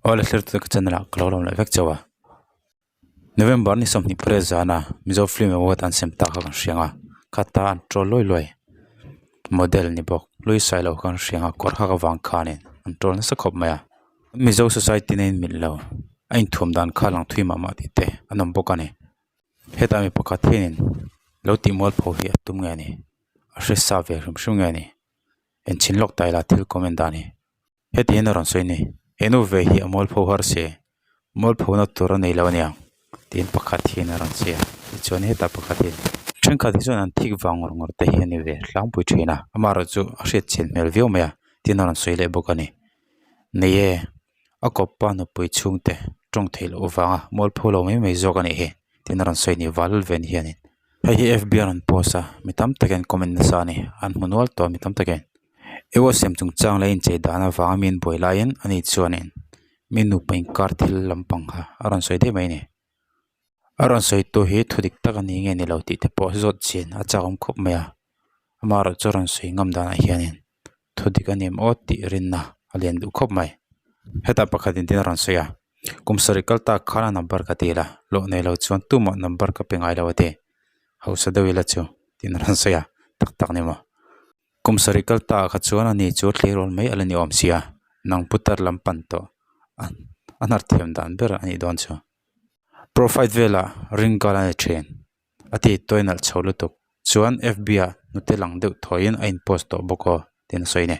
Awle thlir ka channel ah ka lo lawm leh vek chauh a November ni 28 zana Mizo film award an sem tak kha kan hriang a khata an troll luai luai model ni bawk hlui sailo kha kan hriang a kawr hak avang khanin an troll nasa khawp mai a Mizo society na in mil lo a inthuam dan kha lang thui mah mah tih te an awm bawk a ni hetah mi pakhat hianin lo tih mualpho hi a tum nge a ni a hre sa ve hrim hrim nge a ni enchhin lawk ta ila thil comment dan hi. Heti hian a rawn sawi a ni, He nu ve hi a mualpho har si, mualphona tur a nei lo ania tiin pakhat hian a rawn sawi a, tichuan hetah pakhat hian thenkhat hi chuan an thik vang ngawr ngawr te hi a ni ve tlangpui thin a, amaherawhchu a hriat chhiat hmel viau mai a tiin a rawn sawi leh bawk a ni. Nei e, a kawppa nupui chhungte tawng theih loh vanga mualpho lo mai mai zawk a nih hi tiin a rawn sawi a ni Valven hianin. Hei hi F B a rawn post a, mi tam takin comment nasa a ni, an hmu nual tawh a mi tam takin. Eua siam chungchang leh inchei dan avanga mi an buai laiin ani chuanin mi nupa inkar thil lampang kha a rawn sawi daih mai a ni. A rawn sawi tu hi thu dik tak a ni nge ni lo tih te pawh zawt chin a chak awm khawp mai a, amaherawhchu a rawn sawi ngam danah hianin thu dik a ni em aw tih rinna a lian duh khawp mai. Hetah pakhat in tin a rawn sawi a, kum sarih kal tak khan a number ka dil a, hlawh nei lo chuan tumah number ka pe ngai lo a ti, hausa deuh ila chu tiin a rawn sawi a, tak tak ni maw. Kum sarih kal ta ah kha chuan ani chu tleirawl mai a la ni awm sia, nang putar lam pan tawh a a hnar thiam dan ber a nih dawn chu. Profile velah ring gal a ni thin a ti tawi nalh chho lutuk chuan F B ah hnute lang deuh thawiin a in post tawh bawk aw tiin a sawi a ni.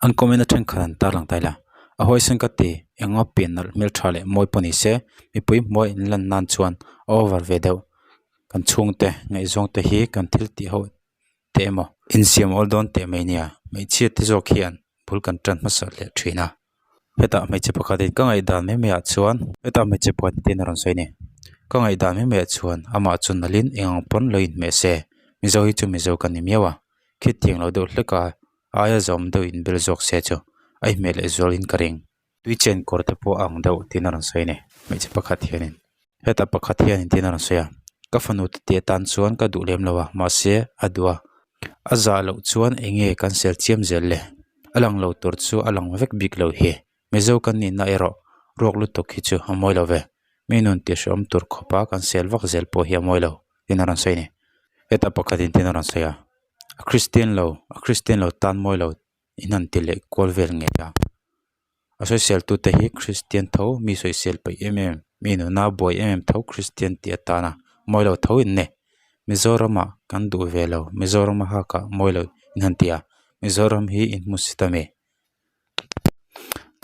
An comment a thenkhat an tarlang ta ila a huaisen ka ti enga pian nalh hmeltha leh mawi pawh ni se mipui hmuai in lan nan chuan a over ve deuh kan chhungte ngaihzawng te hi kan thil tih ho teh emaw insiam awl dawn teh mai nia hmeichhia te zawk hian bul kan tan hmasa leh thin a hetah hmeichhe pakhat in ka ngaihdan mai mai ah chuan hetah hmeichhe pakhat in a rawn sawi a ni ka ngaihdan mai mai ah chuan amah chu nalh in eng ang pawn lo inhmeh se mizo hi chu mizo kan ni miau a khitiang lo deuh hlek a aia zawm deuh in bel zawk se chu a inhmeh leh zual in ka ring tui chen kawr te pawh a ang deuh tiin a rawn sawi a ni hmeichhe pakhat hianin hetah pakhat hianin tiin a rawn sawi a ka fanu te tih atan chuan ka duh lem lo a mahse a duh a a zah loh chuan eng nge kan sel chiam zel le a lang lo tur chu a lang vek bik lo hi mizo kan nihna erawh ruak lutuk hi chu a mawi lo ve mi nun tih hrehawm tur khawpa kan sel vak zel pawh hi a mawi lo tiin a rawn sawi a ni hetah pakhatin tiin a rawn sawi a a kristian lo a kristian lo tan mawi lo. in han ti leh kual vel ngei a a sawisel tute hi kristian tho mi sawisel peih em em mi nuna buai em em tho kristian tih atana mawi lo tho in ni mizoram ah kan duh ve lo mizoram a hak ah mawi lo in han ti a mizoram hi in hmu si ta mi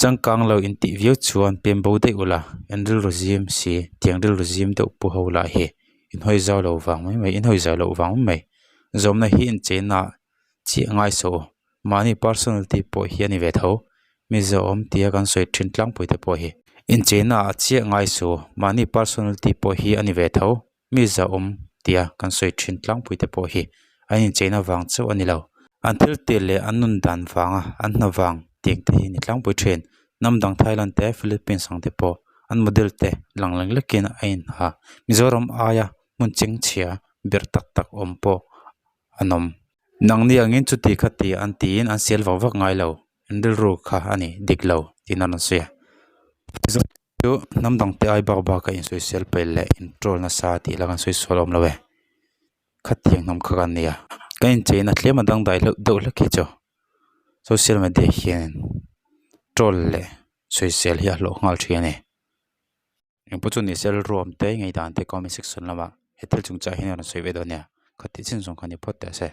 changkang lo in tih viau chuan pem bo daih ula in rilru zim si tiang rilru zim deuh pu ho lah hi in hawi zau lo vang mai mai in hawi zau loh vang mai mai zawmna hi incheina ah. Chiah ngai saw mahni personality pawh hi a ni ve tho mizo awm tia kan sawi thin tlangpui te pawh hi incheina ah chiah ngai saw mahni personality pawh hi a ni ve tho mizo awm tia kan sawi thin tlangpui te pawh hi an incheina vang chauh a ni lo an thil tih leh an nun dan vanga an hna vang tiang te hi a ni tlangpui thin hnam dang Thailand te Philippines ang te pawh an model te lang lek lekin a inha Mizoram aia hmun chengchhia ber tak tak awm pawh. an awm. Nangni angin chuti kha ti an tiin an sel vak vak ngai lo, an rilru kha a ni dik lo tiin an rawn sawi a. Chu hnam dang te ai bak bak a insawisel peih leh in troll nasa tih la kan sawi sual awm lo e. Khatiang hnam kha kan ni a, kan incheina tlem a dangdai hleuh deuh hlek hi chu social media hian troll leh sawisel hi a hlawh nghal thin a ni. Engpawh chu ni se ruam te ngei dan te comment section lamah he thil chungchang hian a rawn sawi ve dawn nia. Khatih chin zawng kha ni phawt teh se.